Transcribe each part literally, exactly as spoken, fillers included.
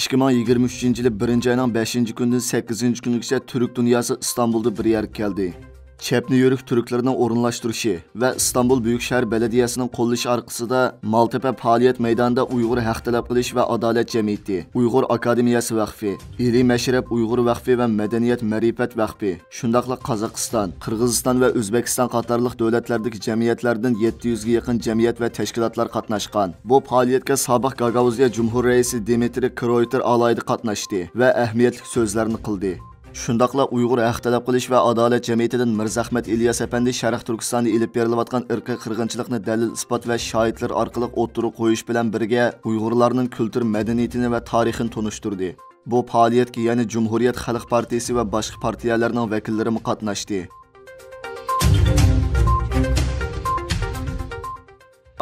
ئىككى مىڭ يىگىرمە ئۈچىنچى يىلى بىرىنچى ئاينىڭ بەشىنچى كۈنىدىن سەككىزىنچى كۈنىگىچە تۈرك دۇنياسى ئىستانبۇلدا بىر يەرگە كەلدى. چەپنە يۈرۈك تۈركلىرىنىڭ ئورۇنلاشتۇرۇشى ۋە ئىستانبۇل بۈيۈك شەھەر بەلەدىيەسىنىڭ قوللىشى ئارقىسىدا مالتەپە پائالىيەت مەيدانىدا ئۇيغۇر ھەق تەلەپ قىلىش ۋە ئادالەت جەمئىيىتى، ئۇيغۇر ئاكادېمىيەسى ۋەقفى، ئىلى مەشرەپ ئۇيغۇر ۋەقفى ۋە مەدەنىيەت مەرىپەت ۋەقفى، شۇنداقلا قازاقىستان، قىرغىزىستان ۋە ئۆزبېكىستان قاتارلىق دۆلەتلەردىكى جەمئىيەتلەردىن يەتتە يۈزگە يېقىن جەمئىيەت ۋە تەشكىلاتلار قاتناشقان. بۇ پائالىيەتكە سابىق گاگاۋۇزىيە جۇمھۇر رەئىسى دىمىترىي كرويتېر ئالاھىدە قاتناشتى ۋە ئەھمىيەتلىك سۆزلەرنى قىلدى. شۇنداقلا ئۇيغۇر ھەق تەلەپ قىلىش ۋە ئادالەت جەمئىيىتىدىن مىرزەھمەت ئىلياس ئەپەندى شەرقىي تۈركىستاندا ئېلىپ بېرىلىۋاتقان ئىرقىي قىرغىنچىلىقنى دەلىل-ئىسپات ۋە شاھىتلىرى ئارقىلىق ئوتتۇرىغا قويۇش بىلەن بىرگە، ئۇيغۇرلارنىڭ كۈلتۈر مەدەنىيىتىنى ۋە تارىخىنى تونۇشتۇردى. بۇ پائالىيەتكە يەنە جۇمھۇرىيەت خەلق پارتىيىسى ۋە باشقا پارتىيەلەرنىڭ ۋەكىللىرىمۇ قاتناشتى.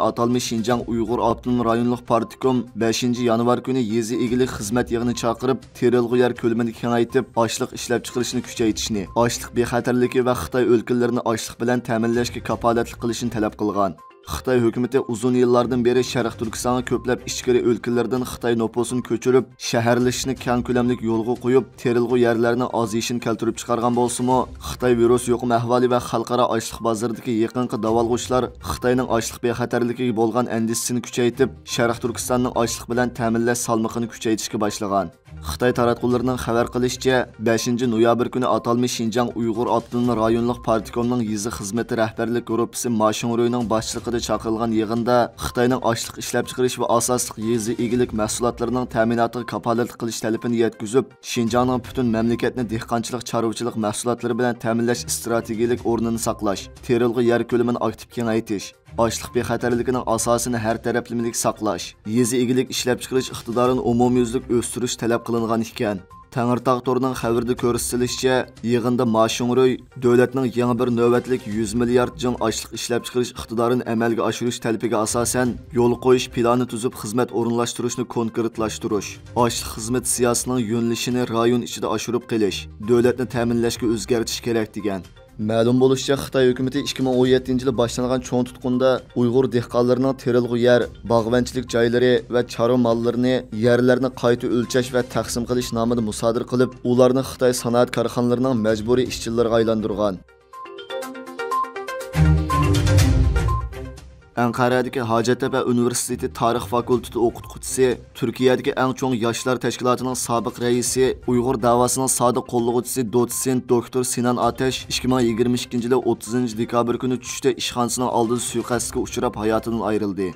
ئاتالمىش شىنجاڭ ئۇيغۇر ئاپتونوم رايونلۇق پارتكوم بەشىنچى يانۋار كۈنى يېزا ئىگىلىك خىزمەت يىغىنى چاقىرىپ، تېرىلغۇ يەر كۆلىمىنى كېڭەيتىپ، ئاشلىق ئىشلەپچىقىرىشنى كۈچەيتىشنى، ئاشلىق بىخەتەرلىكى ۋە خىتاي ئۆلكىلىرىنى ئاشلىق بىلەن تەمىنلەشكە كاپالەتلىك قىلىشنى تەلەپ قىلغان. خىتاي ھۆكۈمىتى ئۇزۇن يىللاردىن بېرى شەرقىي تۈركىستانغا كۆپلەپ ئىچكىرى ئۆلكىلەردىن خىتاي نوپۇسىنى كۆچۈرۈپ، شەھەرلىشىشنى كەڭ كۆلەملىك يولغا قويۇپ، تېرىلغۇ يەرلەرنىڭ ئازىيىشىنى كەلتۈرۈپ چىقارغان بولسىمۇ، خىتاي ۋىرۇس يۇقۇم ئەھۋالى ۋە خەلقئارا ئاشلىق بازىرىدىكى يېقىنقى داۋالغۇشلار خىتاينىڭ ئاشلىق بىخەتەرلىكىگە بولغان ئەندىشىسىنى كۈچەيتىپ، شەرقىي تۈركىستاننىڭ ئاشلىق بىلەن تەمىنلەش سالمىقىنى كۈچەيتىشكە باشلىغان. خىتاي تاراتقۇلىرىنىڭ خەۋەر قىلىشىچە، بەشىنچى نويابىر كۈنى ئاتالمىش شىنجاڭ ئۇيغۇر ئاپتونوم رايونلۇق پارتكومنىڭ يېزا خىزمىتى رەھبەرلىك گۇرۇپپىسى ما شىڭرۇينىڭ باشچىلىقىدا چاقىرىلغان يىغىندا خىتاينىڭ ئاشلىق ئىشلەپچىقىرىش ۋە ئاساسلىق يېزا ئىگىلىك مەھسۇلاتلىرىنىڭ تەمىناتىغا كاپالەتلىك قىلىش تەلىپىنى يەتكۈزۈپ، شىنجاڭنىڭ پۈتۈن مەملىكەتنى دېھقانچىلىق، چارۋىچىلىق مەھسۇلاتلىرى بىلەن تەمىنلەش ئىستراتېگىيىلىك ئورنىنى ساقلاش، تېرىلغۇ يەر كۆلىمىنى ئاكتىپ كېڭەيتىش، ئاشلىق بىخەتەرلىكىنىڭ ئاساسىنى ھەر تەرەپلىمىلىك ساقلاش، يېزا ئىگىلىك ئىشلەپچىقىرىش ئىقتىدارىنى ئومۇميۈزلۈك ئۆستۈرۈش تەلەپ قىلىنغان ئىكەن. تەڭرىتاغ تورىنىڭ خەۋىرىدە كۆرسىتىلىشىچە، يىغىندا ما شىڭرۇي دۆلەتنىڭ يېڭى بىر نۆۋەتلىك يۈز مىليارد جىڭ ئاشلىق ئىشلەپچىقىرىش ئىقتىدارىنى ئەمەلگە ئاشۇرۇش تەلىپىگە ئاساسەن، يولغا قويۇش پىلانى تۈزۈپ، خىزمەت ئورۇنلاشتۇرۇشنى كونكرېتلاشتۇرۇش، ئاشلىق خىزمىتى سىياسىتىنىڭ يۆنىلىشىنى رايون ئىچىدە ئاشۇرۇپ قېلىش، دۆلەتنى تەمىنلەشكە ئۆزگەرتىش كېرەك، دېگەن. مەلۇم بولۇشىچە، خىتاي ھۆكۈمىتى ئىككى مىڭ ئون يەتتىنچى يىلى باشلانغان چوڭ تۇتقۇندا ئۇيغۇر دېھقانلىرىنىڭ تېرىلغۇ يەر، باغۋەنچىلىك جايلىرى ۋە چارۋا ماللىرىنى، يەرلەرنى قايتا ئۆلچەش ۋە تەقسىم قىلىش نامىدا مۇسادىرە قىلىپ، ئۇلارنى خىتاي سانائەت كارخانىلىرىنىڭ مەجبۇرىي ئىشچىلىرىغا ئايلاندۇرغان. ئەنقەرەدىكى ھاجەتتەپە ئۇنىۋېرسىتېتى تارىخ فاكۇلتېتى ئوقۇتقۇچىسى، تۈركىيەدىكى ئەڭ چوڭ ياشلار تەشكىلاتىنىڭ سابىق رەئىسى، ئۇيغۇر داۋاسىنىڭ سادىق قوللىغۇچىسى دوتسېنت دوكتور سىنان ئاتەش ئىككى مىڭ يىگىرمە ئىككىنچى يىلى ئوتتۇزىنچى دېكابىر كۈنى چۈشتە ئىشخانىسىنىڭ ئالدىدا سۇيىقەستكە ئۇچراپ، ھاياتىدىن ئايرىلدى.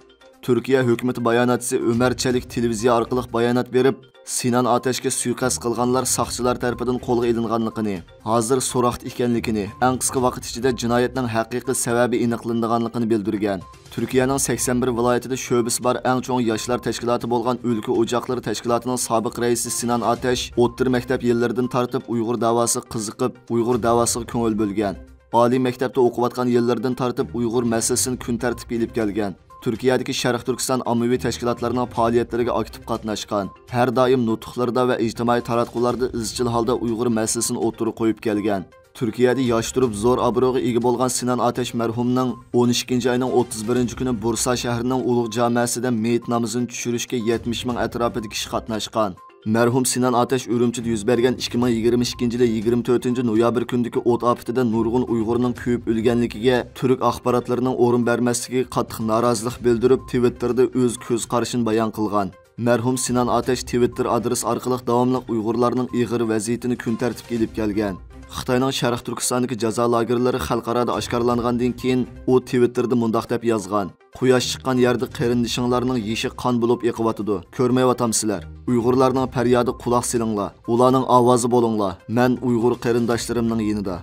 تۈركىيە ھۆكۈمىتى باياناتچىسى ئۆمەر چەلىك تېلېۋىزىيە ئارقىلىق بايانات بېرىپ، سىنان ئاتەشكە سۇيىقەست قىلغانلار ساقچىلار تەرىپىدىن قولغا ئېلىنغانلىقىنى، ھازىر سوراقتا ئىكەنلىكىنى، ئەڭ قىسقا ۋاقىت ئىچىدە جىنايەتنىڭ ھەقىقىي سەۋەبى ئېنىقلىنىدىغانلىقىنى بىلدۈرگەن. تۈركىيەنىڭ سەكسەن بىر ۋىلايىتىدە شۆبىسى بار ئەڭ چوڭ ياشلار تەشكىلاتى بولغان ئۆلكە ئوچاقلىرى تەشكىلاتىنىڭ سابىق رەئىسى سىنان ئاتەش ئوتتۇرا مەكتەپ يىللىرىدىن تارتىپ ئۇيغۇر داۋاسىغا قىزىقىپ، ئۇيغۇر داۋاسىغا كۆڭۈل بۆلگەن. ئالىي مەكتەپتە ئوقۇۋاتقان يىللىرىدىن تارتىپ ئۇيغۇر مەسىلىسىنى كۈن تەرتىپكە ئېلىپ كەلگەن. تۈركىيەدىكى شەرقىي تۈركىستان ئاممىۋى تەشكىلاتلىرىنىڭ پائالىيەتلىرىگە ئاكتىپ قاتناشقان. ھەر دائىم نۇتۇقلىرىدا ۋە ئىجتىمائىي تاراتقۇلاردا ئىزچىل ھالدا ئۇيغۇر مەسىلىسىنى ئوتتۇرىغا قويۇپ كەلگەن. تۈركىيەدە ياش تۇرۇپ زور ئابرويغا ئىگە بولغان سىنان ئاتەش مەرھۇمنىڭ ئون ئىككىنچى ئاينىڭ ئوتتۇز بىرىنچى كۈنى بۇرسا شەھىرىنىڭ ئۇلۇغ جامەسىدە مېيىت نامىزىنى چۈشۈرۈشكە يەتمىش مىڭ ئەتراپىدا كىشى قاتناشقان. مەرھۇم سىنان ئاتەش ئۈرۈمچىدە يۈز بەرگەن ئىككى مىڭ يىگىرمە ئىككىنچى يىلى يىگىرمە تۆتىنچى نويابىر كۈنىدىكى ئوت ئاپىتىدە نۇرغۇن ئۇيغۇرنىڭ كۆيۈپ ئۆلگەنلىكىگە تۈرك ئاخباراتلىرىنىڭ ئورۇن بەرمەسلىكىگە قاتتىق نارازىلىق بىلدۈرۈپ، تىۋىتتېردا ئۆز كۆز قارىشىنى بايان قىلغان. مەرھۇم سىنان ئاتەش تىۋىتتېر ئادرېسى ئارقىلىق داۋاملىق ئۇيغۇرلارنىڭ ئېغىر ۋەزىيىتىنى كۈن تەرتىپكە ئېلىپ كەلگەن. خىتاينىڭ شەرقىي تۈركىستاندىكى جازا لاگېرلىرى خەلقئارادا ئاشكارىلانغاندىن كېيىن، ئۇ تىۋىتتېردا مۇنداق دەپ يازغان: «قۇياش چىققان يەردە قېرىندىشىڭلارنىڭ يېشى قان بولۇپ ئېقىۋاتىدۇ. كۆرمەيۋاتامسىلەر؟ ئۇيغۇرلارنىڭ پەريادىغا قۇلاق سېلىڭلار. ئۇلارنىڭ ئاۋازى بولۇڭلار. مەن ئۇيغۇر قېرىنداشلىرىمنىڭ يېنىدا.»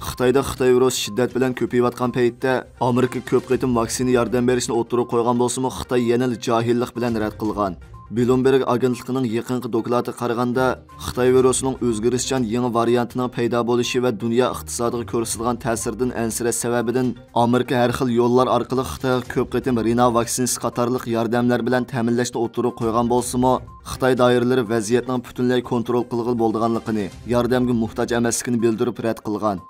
خىتايدا خىتاي ۋىرۇسى شىددەت بىلەن كۆپىيىۋاتقان پەيتتە، ئامېرىكا كۆپ قېتىم ۋاكسىنا ياردەم بېرىشنى ئوتتۇرىغا قويغان بولسىمۇ، خىتاي يەنىلا جاھىللىق بىلەن رەت قىلغان. بلومبېرگ ئاگېنتلىقىنىڭ يېقىنقى دوكلاتىغا قارىغاندا، خىتاي ۋىرۇسىنىڭ ئۆزگىرىشچان يېڭى ۋارىيانتىنىڭ پەيدا بولۇشى ۋە دۇنيا ئىقتىسادىغا كۆرسىتىدىغان تەسىرىدىن ئەنسىرەش سەۋەبىدىن، ئامېرىكا ھەر خىل يوللار ئارقىلىق خىتايغا كۆپ قېتىم رېنا ۋاكسىنىسى قاتارلىق ياردەملەر بىلەن تەمىنلەشنى ئوتتۇرىغا قويغان بولسىمۇ، خىتاي دائىرىلىرى ۋەزىيەتنىڭ پۈتۈنلەي كونترول قىلغىلى بولىدىغانلىقىنى، ياردەمگە موھتاج ئەمەسلىكىنى بىلدۈرۈپ رەت قىلغان.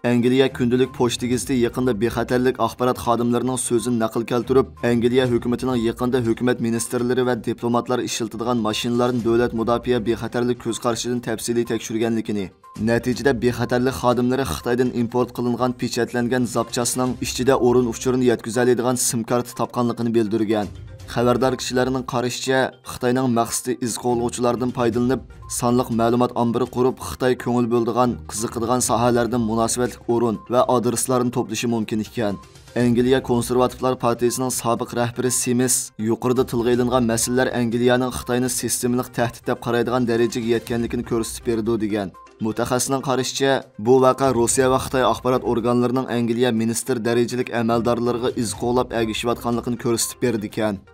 ئەنگلىيە كۈندىلىك پوچتا گېزىتى يېقىندا بىخەتەرلىك ئاخبارات خادىملىرىنىڭ سۆزىنى نەقىل كەلتۈرۈپ، ئەنگلىيە ھۆكۈمىتىنىڭ يېقىندا ھۆكۈمەت مىنىستىرلىرى ۋە دىپلوماتلار ئىشلىتىدىغان ماشىنىلارنى دۆلەت مۇداپىئە بىخەتەرلىك كۆز قارىشىدىن تەپسىلىي تەكشۈرگەنلىكىنى، نەتىجىدە بىخەتەرلىك خادىملىرى خىتايدىن ئىمپورت قىلىنغان پېچەتلەنگەن زاپچاسنىڭ ئىچىدە ئورۇن ئۇچۇرىنى يەتكۈزەلەيدىغان سىم كارتا تاپقانلىقىنى بىلدۈرگەن. خەۋەردار كىشىلەرنىڭ قارىشىچە، خىتاينىڭ مەقسىتى ئىز قوغلىغۇچىلاردىن پايدىلىنىپ، سانلىق مەلۇمات ئامبىرى قۇرۇپ، خىتاي كۆڭۈل بۆلىدىغان، قىزىقىدىغان ساھەلەردىن مۇناسىۋەتلىك ئورۇن ۋە ئادرېسلارنى توپلىشى مۇمكىن ئىكەن. ئەنگلىيە كونسېرۋاتىپلار پارتىيىسىنىڭ سابىق رەھبىرى سىمىس يۇقىرىدا تىلغا ئېلىنغان مەسىلىلەر ئەنگلىيەنىڭ خىتاينى سىستېمىلىق تەھدىت دەپ قارايدىغان دەرىجىگە يەتكەنلىكىنى كۆرسىتىپ بېرىدۇ، دېگەن. مۇتەخەسسىسنىڭ قارىشىچە، بۇ ۋەقە روسىيە ۋە خىتاي ئاخبارات ئورگانلىرىنىڭ ئەنگلىيە مىنىستىر دەرىجىلىك ئەمەلدارلىرىغا ئىز قوغلاپ ئەگىشىۋاتقانلىقىنى كۆرسىتىپ بېرىدىكەن.